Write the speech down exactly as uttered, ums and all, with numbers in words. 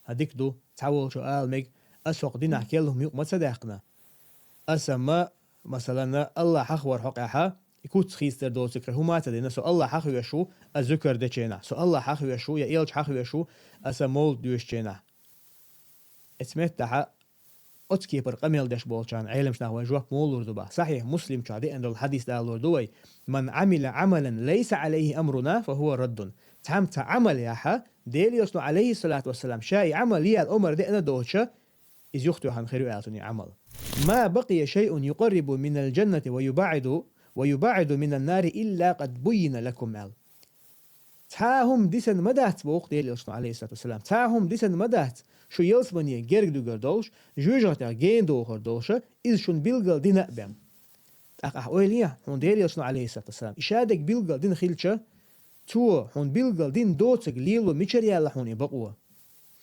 ХӀа, дика ду, цхьаволчо ала мега: «Аса хӀокху динахь керла хӀума юкъа ма ца даьккхина. Аса ма, масалан, Аллахь хьахавар хьокъехьа, и куц хийцадар доцург хӀума а ца дина, со Аллахь хьахавеш ву, аса зуькар дечу хенахь, со Аллахь хьахавеш ву я элча хьахавеш ву, аса мовлид доьшучу хенахь». Эцу меттахьа оцу кепара къамел деш болчарна Ӏеламчу наха вай жоп муха лур ду бах? Сахьихь Муслим чохь деана долу хьадис далор ду вай: «Ман Ӏамила Ӏамалан лайса Ӏалайхи амруна, фа хӀува раддун». Цхьамма цхьа Ӏамал яхьа, Делан Элчано, Ӏалайхиссалату вассалам, ша и Ӏамал яла омра деана доцуша, иза юхатоьхна хир ю аьлла цунна и Ӏамал. «Ма бакъия шайъун юкъаррибу минал джаннати ва юбаӀиду, ва юбаӀиду минан нари илла къад буййина лакум», аьлла. Цхьа а хӀума дисина ма дац, боху Делан Элчано, Ӏалайхиссалату вассалам. Цхьа а хӀума дисина ма дац, шу ялсамане герга дуьгур долуша, жоьжахатех гена дохур долуша, иза шуна билггал дина а бен. ТӀаккха ахь ойла е, хьуна Делан Элчано, Ӏалайхиссалату вассалам, и ша дерг билггал дина хилча, цо хьуна билггал дина доцург лело мичара яьлла хьуна и бакъо?